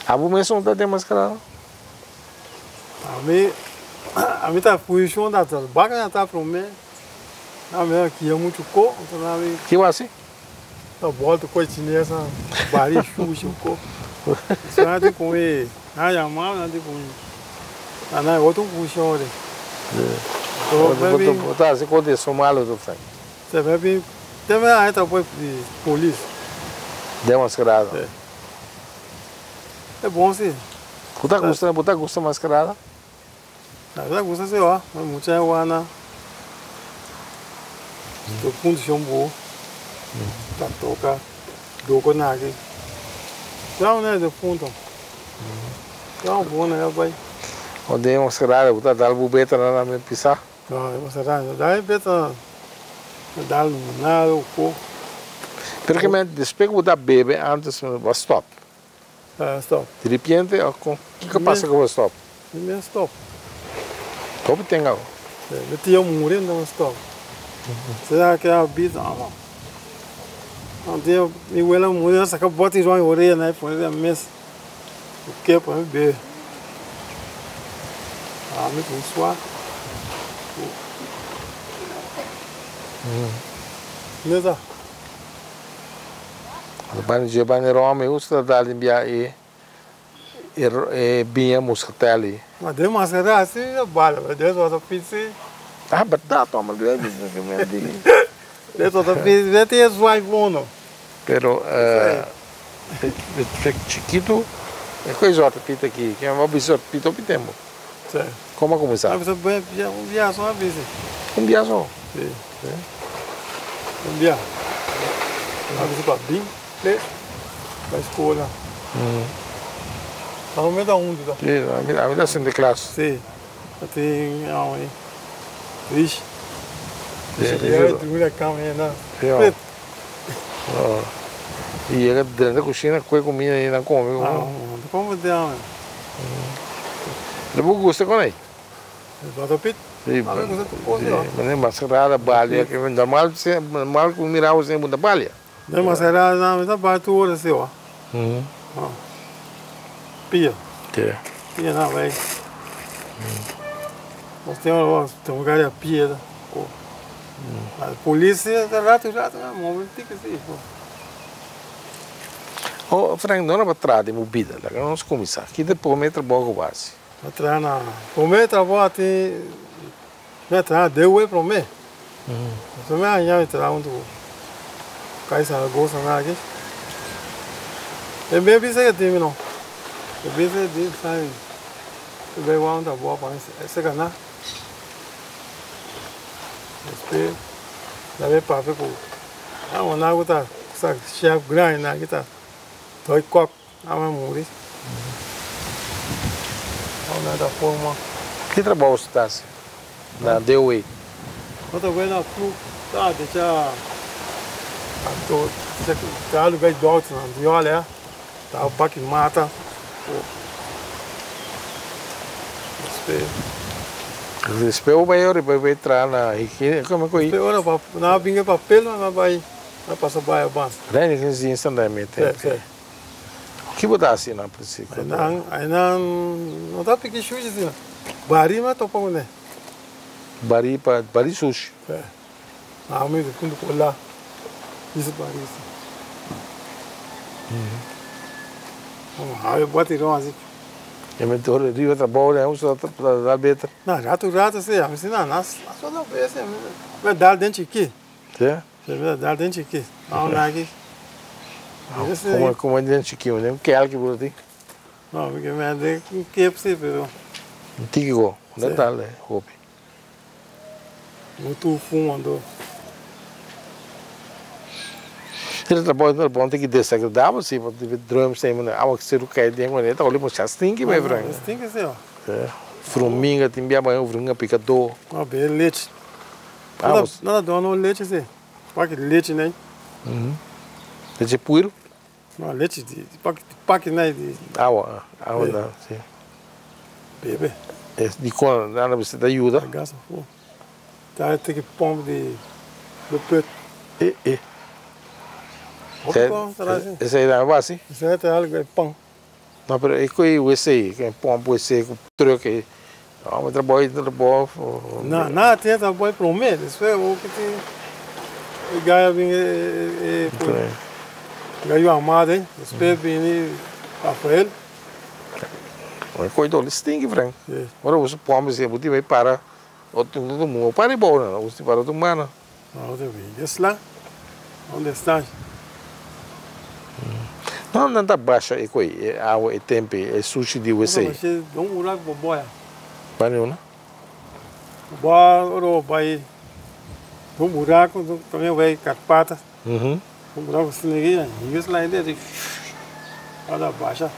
Abo mes no ta den maskerada? Ami, ami ta funcion ta ta baka na ta prome, na mi a kia muchu ko, anto na mi. Ki wasi? Ta bolta ko chinesa, bari shushi ko. So na tin ku e, na yama na tin ku e, na na otro funcion de. Bo ta, bo ta hasi ko di esun malo tu Frank? Te me bin, te me a entra poi di polis. Den maskerada? Si. E bon si. Bo ta gusta, bo ta gusta maskerada? Na ta gusta si o, ma mucha e wana to punto shon bo ta toka doko naki. Ya un e punto. Ya un bo na ya bai. O den maskerada bo ta dal bo beta na na pisa? No, e maskerada dal e beta na dal limonada o ko. Pero ke men despues ku bo ta bebe antes bo a stop? Stop. Di ripiente o con kiko pasa ku bo stop? Mi mes stop. Hopi ten awo. Mi tia muri enton mi stop. Sera ke a bita amo. Anto mi wela muri a saka boti rond oreya na e pone den mes. O ke pa mi bebe. Ami ku swa. Neta. Bani dje bani rom e usa ta dal den bia e e biña muscatel ei. Ma den mascara asi a bala pero den so ta pisi. Ah berdad toma lo e bisa ke mi a di. Den so ta pisi den tin e swipe uno. Pero e chikitu e koe so ta pita aki ke mi a bisa pita hopi tempo. Como a cuminsa? A bisa un bia so a bisa. Un bia so? Si. Un bia. A bisa pa bin ple pa escola. Ta no meta hunto ta. Si, ami ta sinti klas. Si. Ta tin awey. Rish. Si. Rish drumi na cama e na. Si. Y yega drenta cushina coe comida y nan come. Ah, como te ame. Lo bo gusta con ey? Bata pit. Sí, A mi gusta tur cos sí. Mane mascarada, balia, que normal, normal cu mira bo sin ta balia. De mascarada na mi ta bai tur ora si wa. Pia. Sí. Pia na bai. Nos tin ora tin un gari a pia ta. Policia ta rato rato na move tiki si. Oh, Frank, no na pa traha den bo bida. Laga nos kuminsá. Ki ta e promé trabou ku bo hasi? Mi a traha na promé trabou a tin, mi a traha dewe promé. Despues mi a haña mi traha huntu ku Kai Saragoza nan aki. E ben bisa ke tin mi no. E bisa ke tin sa mi bai wak un trabou pa mi seka nan. Despues mi a bai papia ku. Amo na ku ta sa chef grandi na ki ta toy kok amo a muri. Amo na ta forma. Ki trabou bo ta hasi na DOE? No ta wena ploeg ta decha anto ta luga di dokter nan di yòlè ta baki mata. Despues bo bai ora bo bai traha na higiene como cu Despues ora pa nan a bin e papel nan a bai nan a pasa bai aban. Reinigingsdienst nan ta mete. Si si. Ki bo ta haci nan precies? Nan nan no ta piki shushi asina. Bari mi a topa cu ne. Bari pa bari sushi. Si. Ami di punto ku la bisa parisi. Hawe bati ron asi. E me tor riba trabou den usa ta dal beter. Na rato rato si ami si na na so na bes mi dal den chiki. Si? Si mi dal den chiki. Awe naki. Como como den chiki un kelki bo tin? No mi ke mi den kep si pero. Un tiki go. No dal hopi. Bo tur fuma anto. Tira trabou ta bon tin ki desagradabel si bo debe droom sin bo awa seru kai den bo ta oli mucha stinki my friend. Stinki si. Fruminga, tin bia baño fruminga picador. No, bebe leche. Vamos. Nada dono leche sí. Paki leche né? Leche puiro? No, leche de paki paki né de Awa, awa da, sí. Bebe. Es di con nada você te ajuda. Gas fu. Tá tem que pomp de do pet. E e. Ese era base? Ese era algo de pão. No, pero é que o esse, que pompo esse, com truque. Vamos trabalhar, trabalho. Não, nada tem trabalho para um mês. Isso é o que tem. E ganha bem, e ganha amado, hein? Depois vem Rafael. Mas coito, eles têm que Frank. Agora você pompo esse, você vai para outro mundo, para bom, não? Você para outro mano. Não, você vem. Esse lá, onde está? Não, não tá baixa e coi, água e tempo, é sushi de você. Não, buraco boboia. Valeu, né? Boa, oro vai. Um buraco também vai carpata. Uhum. Um buraco assim aqui, e isso lá ainda olha baixa.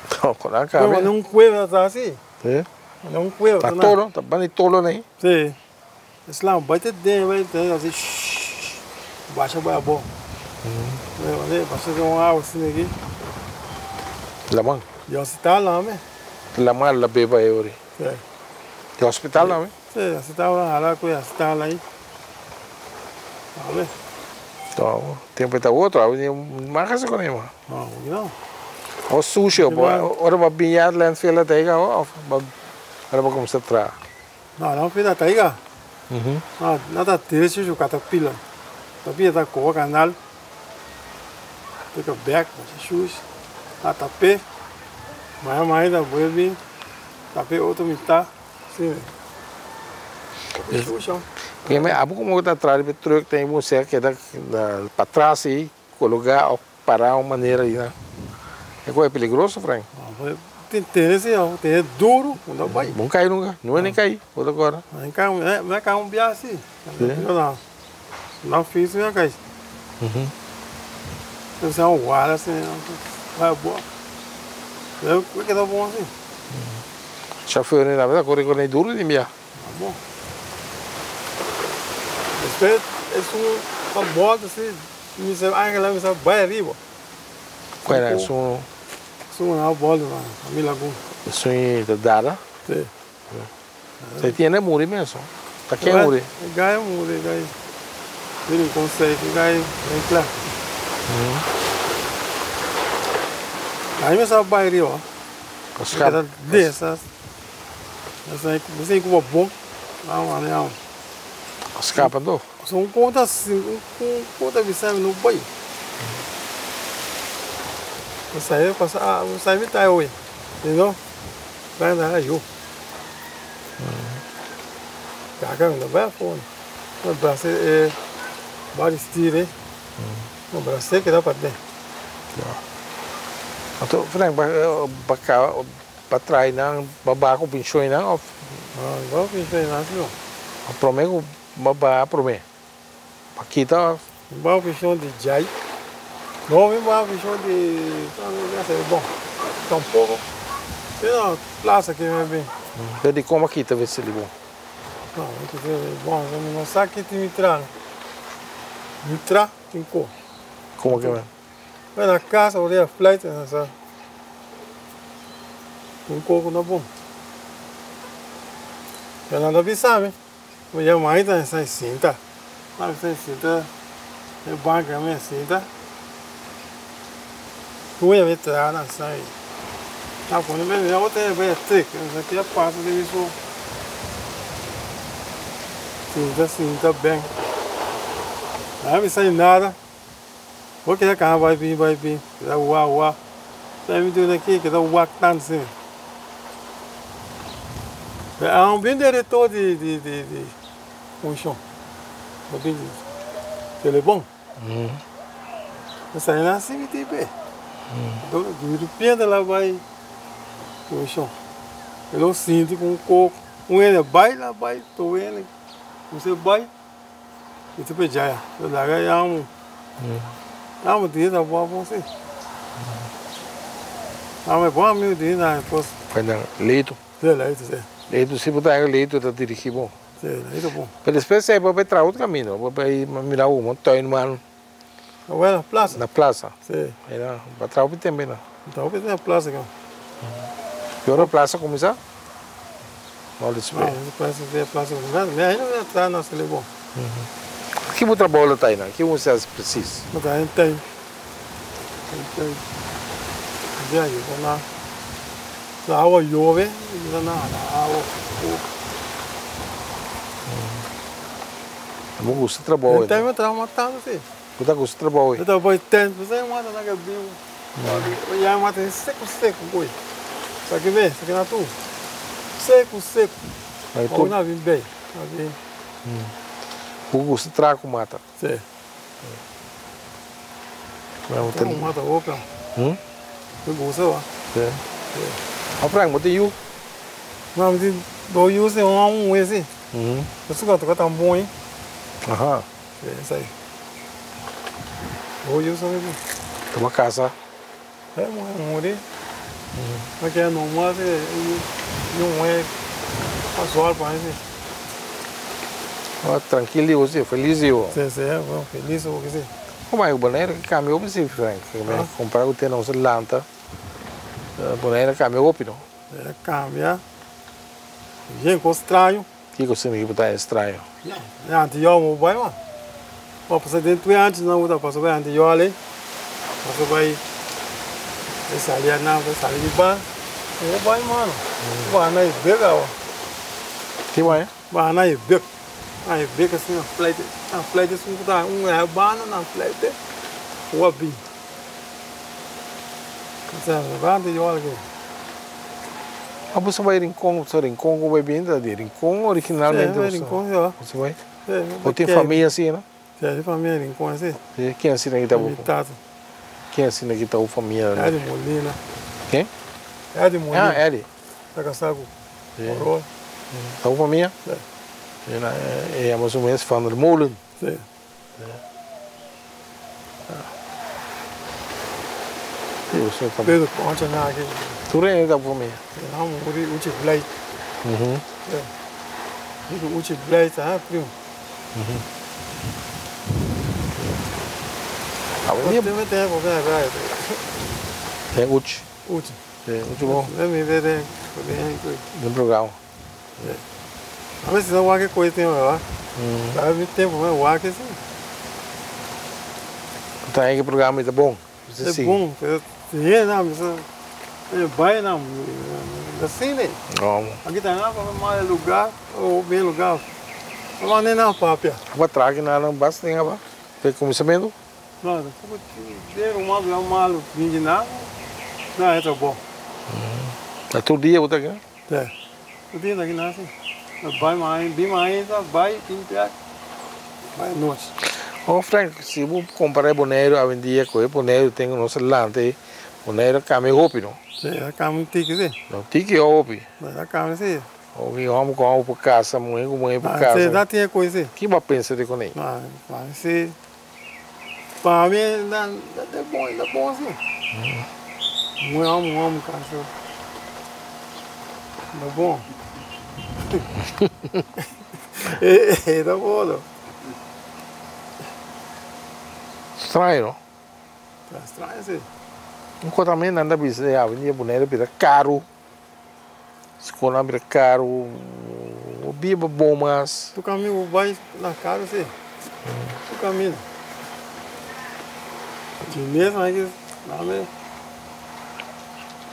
Então, quando acaba. Não, não cueva tá assim. É. Não cueva. Tá tolo, tá bem tolo, né? Sim. Esse lá vai ter dentro, vai ter assim. Baixa vai bom. Baixa de uma água assim aqui. Lamang. E hospital lá, né? Lamang la beba é ori. Sim. E hospital lá, né? Sim, hospital lá, lá com hospital aí. Tá vendo? Então, tempo está outro, aí mais que com ele. Não, não. O sushi, ora ba binhar landfill até aí, ó, ora ba começar a tra. Não, não pida até aí. Uhum. Não, nada triste o catapila. Tapia da cor canal. Fica back, mas a tapé. Mas mais da boa tapé outro mitad. Sim. Porque me abu como tá atrás de truck tem você que tá para trás e colocar ou parar uma maneira aí, né? É coisa perigoso, Frank. Tem tênis, ó, tem duro, não vai. Não cai nunca, não é nem cair, outra agora. Não cai, não cai um biá assim. Não, não fiz, não cai. Uhum. Você é um guarda assim, vai boa. Eu que tá bom assim. Chauffeur na verdade corre com duro de minha. Tá bom. Después es uma volta assim, me dice, Ángela, me dice, vai arriba. Qual era? Es uma volta, a mi laguna. Es un de dada? Sí. Você tem muri mesmo? Tá quem muri? Gai muri, gai. Ele consegue, gai, bem claro. Aí me sabe vai arriba. Os caras dessas. Essa aí, você como bom. Não, não. Escapa do? São conta assim, um conta visão no boi. Você aí passa, ah, você aí me tá hoje. Entendeu? Vai andar aí. Caga, não vai fone. No braço é vários tire. No braço que dá para dentro. Então, Frank, para trás não, babá com pinchões não? Não, não pinchões não, não. Promego babá promê. Aqui tá. Babá pinchão de jai. Não, babá pinchão de, não sei, bom. Tampouco. Tem uma plaza aqui bem. De como aqui talvez seja bom. Não, bom, não sabe que tem mitra. Mitra tem cor. Como que é? Vai na casa, olha a flight, essa. Um coco não bom. Eu não vi sabe. Minha mãe tá nessa cinta. Nessa cinta. Eu banco a minha cinta. Tu ia me trazer na sai. Tá quando me eu tenho bem trick, isso aqui é passa de isso. Cinta, cinta bem. Não me sai nada. Porque a cara vai vir, vai vir. Dá uá, uá. Sai me deu aqui que dá uá tanto assim. É um bem diretor de função. Um bem de telefone. Essa aí não é assim, tipo. De repente ela vai função. Eu sinto com o coco. Um ele vai lá, vai, tô ele. Você vai. E tu já, eu largo já um. Não, mas tá bom você. Ah, bon amigo di na pos. Fernando, Leito. Sí, Leito, sí. Leito, si bo ta Leito ta dirigí bo. Sí, Leito bon. Pero despues ei bo bai traha otro camino, bo bai mira un tuinman. Awel na plaza. Na plaza. Sí. Era, bo traha hopi tempo einan. Traha hopi tempo na plaza kaba. Y ora plaza cuminsa? No despues. No, plaza, plaza cuminsa. Mi ainda no traha na Selibon. Ki bo trabou lo ta einan? Ki bo hasi precies? Bo traha den tuin. Den tuin. Dia yuda na. Si awa yobe, yuda na hala awa. Bo gusta trabou Den tuin bo traha mas tantu si. Bo ta gusta trabou ei? Bo ta bai tent, bo sa e mata na ke biu. Bo ya e mata seku seku boi. Esaki be, esaki na tur. Seku seku. Bo na bin bei, na bin. Bo gusta traha ku mata? Si. Traha ku mata hopi. Mi gusta wa. Si. Ho Frank, bo tin yu? No, mi tin dos yu si, un hòmber un muhé si. Esun ku a toka tambor ei. Aha. Si, esei. Dos yu so mi tin. Ta bo kasa? E muhé muri. No keda normal si, yu muhé a zòrg pa mi si. Oh, trankil di bo si, felis di bo. Si, si, felis di bo si. Como ai Bonaire ke cambia hopi si Frank, compara cu te nos lanta, Bonaire a cambia hopi no? A cambia, bien cos straño. Kico asina ki bo ta straño? Ya, antiyo bo bai man. Bo pasa den tur anchi nan bo ta pasa bai antiyo ale, pasa bai e sali anan, bai sali di ban, bo bai mano, bo anda e bek awa. Ki bai? Bo anda e bek. Nan e bek asin nan flaite, nan flaite esun ku ta un e banda nan flaite ku a bin. Ma bo sa bai Rincon, bo sa Rincon ku bai bin ta di Rincon originalmente bo sa? Sí, Rincon sí. Bo sa bai? Bo tin famia asina no? Sí, tin famia Rincon así. Sí, ken asina ki ta bo? Mi tata. Ken asina ki ta bo famia? Eddie Molina. Ken? Eddie Molina. Ah, Eddie. Ta kasá ku Aurora. Ta bo famia? Sí. E yama su mes Van der Molen. Sí. Pedro Concha na aki. Tur hende ta por mi. Na muri uchi blij. Uchi blij ta primo. Tem uchi. Uchi. Uchi bom. Den programa. A veces no wak koe tem wa. Sabe tempo mas wak sim. Ta que programa tá bom. É bom, é não, mas é vai não, assim né? Como? Aqui tá lá para mais lugar ou bem lugar. Mas nem na papia. Para trás na não basta nem aba. Tem começamento? Não, ter um malo, um malo, ninguém não. Não é tão bom. É todo dia botar aqui? É. Todo dia aqui não assim. Vai mais, bem mais, vai, pintar. Vai noite. Oh Frank, si bo compara e Boneiru awendia cu e Boneiru tin cu nos lanta ei, Boneiru a cambia hopi no? Si, a cambia un tiki si. No tiki hopi. A cambia si. Hopi homber cu homber por casa, muher cu muher por casa. Si, ta tin e coy si. Ki bo a pensa di cuney? No, pa mi si, pa mi ta bon, ta bon si. Muher homber, homber casa, ta bon. Ta bon lo. Straño no? Ta straño si. Un cosa tambe nan ta bisa ya awendia Bonaire bira caro, scola bira caro, bo biba bon mas. Tu caminho bo bai na caro si, tu caminho. Chines nan ki nan me.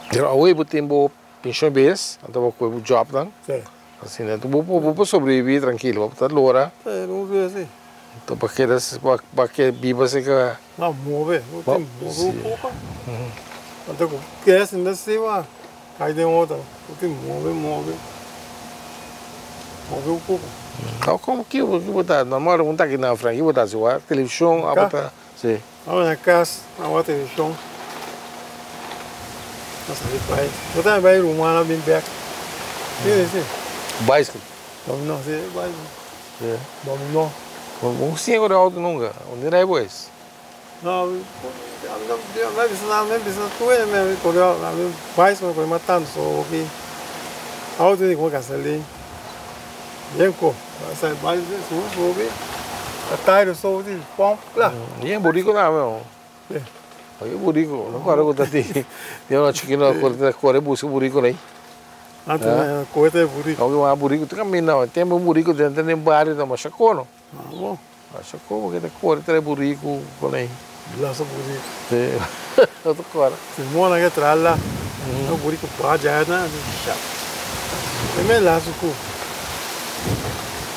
Pero awe bo tin bo Penshon bes, anto bo koe bo job nan. Sí. Asina, anto bo bo por sobrevivi trankilo, bo por ta lora. Sí, bo por vivi así. Anto pa keda pa ke biba así ka. No, move, bo tin move un poko. Anto ku kes ainda así bo kai den otro, bo tin move, move, move un poko. Awo komo ki bo ta, normal bo ta aki na Frank, ki bo ta hasi? Wak televishon, abo ta, sí. Abo na cas, na wak televishon. Na sali bai. Bo tambe bai Rumana bin bek. Si, si. Bicycle. Dominó, si, bicycle. Si. Dominó. Bo no siña kore auto nunka? Unda rai bo es? No, Mi bisa nan, mi bisa tur hende mi kore mi bai so kore matando so hopi auto di ku gasolin yen ko sa bai su subi a tairo so di pom kla. Yen burico tambe no. Oye burico, no kore ku ta ti di ora chikino kore kore buska burico nei. Antes kore ta e burico. Oke wak burico ta kaminda, tempo burico ta entra den bario ta masha kono. Ah bon. Masha ko porque ta kore trae burico con ei. Blasa burico. Sí, no ta kore. Si mona ke traha la, e burico baha dja na sha. E me lasu ku.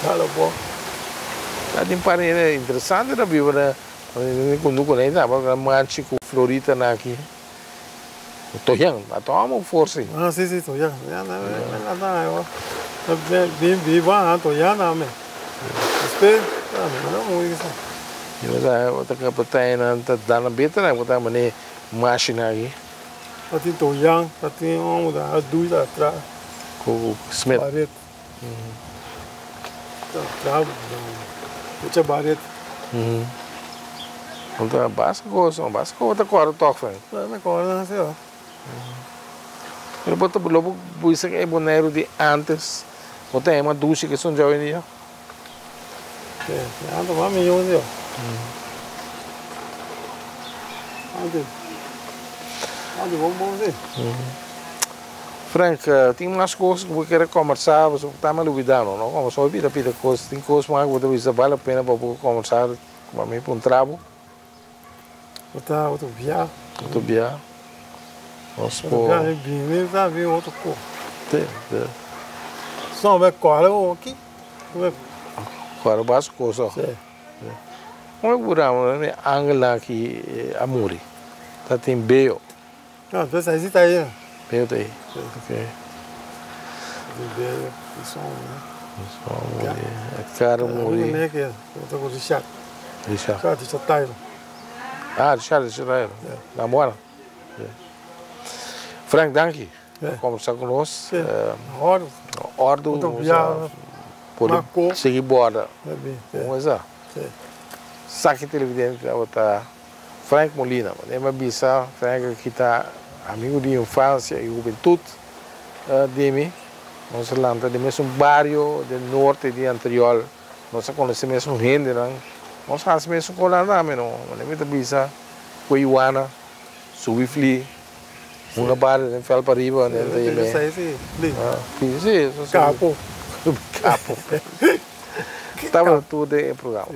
Dalo bo. Ta tin par hende interesante ta biba na kundu ku nei ta machi ku florita na aki. Toyan, a toma un forsa. Ah, sí, sí, Toyan. Toyan, bin biba, Toyan na me. Después, no muy eso. Yo ta ta kapitein ta dana beter na ta mane machine aki. Tatin Toyan, tatin omo da dui da tra. Ku Smith. Baret. Tra, mucha baret. Anto basta kos, basta kos ta kòrda tòg fen. Mi kòrda si ho. Pero bo ta lo bo bisa e Boneiru di antes bo ta hema dushi ke son dja oyendia? Si, antes mas mihó si ho. Antes, antes bon bon si. Frank, tin mas kos ku bo kere kòmbersá pasobra bo ta me lubidá no, no kòmbersá hopi pida pida kos, tin kos mas ku bo ta bisa bal la pena pa bo kòmbersá ku mi puntra bo? Bo ta otro bia. Otro bia. Nos por. Otro bia mi bini ta bin otro ko. Te, te. So me kòrda bo aki. Kòrda bas kos òg. Si. Ome ku bo mi angel aki a muri. Ta tin beo. No, entonces ahí sí ta ahí. Beo ta ahí. Ok. Tin beo, tin sombra. Sombra, Edgar a muri. Mi me ke, ta ku Richard. Richard. Richard, Richard Taylor. Ah, Richard, Richard Taylor. Na Moana. Frank, danki. Pa kombersa ku nos. Ordu. Ordu. Por sigui borda. Kon esa? Saki televidente tabata Frank Molina. Manera mi a bisa, Frank aki ta amigu di infansia i hubentut di mi. Nos a lanta den mesun bario den norte di Antriol. Nos a konosé mesun hendenan. Nos a hasi mesun konan tambe no. Manera mi ta bisa ku e yuana subi fli una bario den vèlt pariba den ta yem'é. Sí, Kapo. Kapo. Tabata tur den e programa.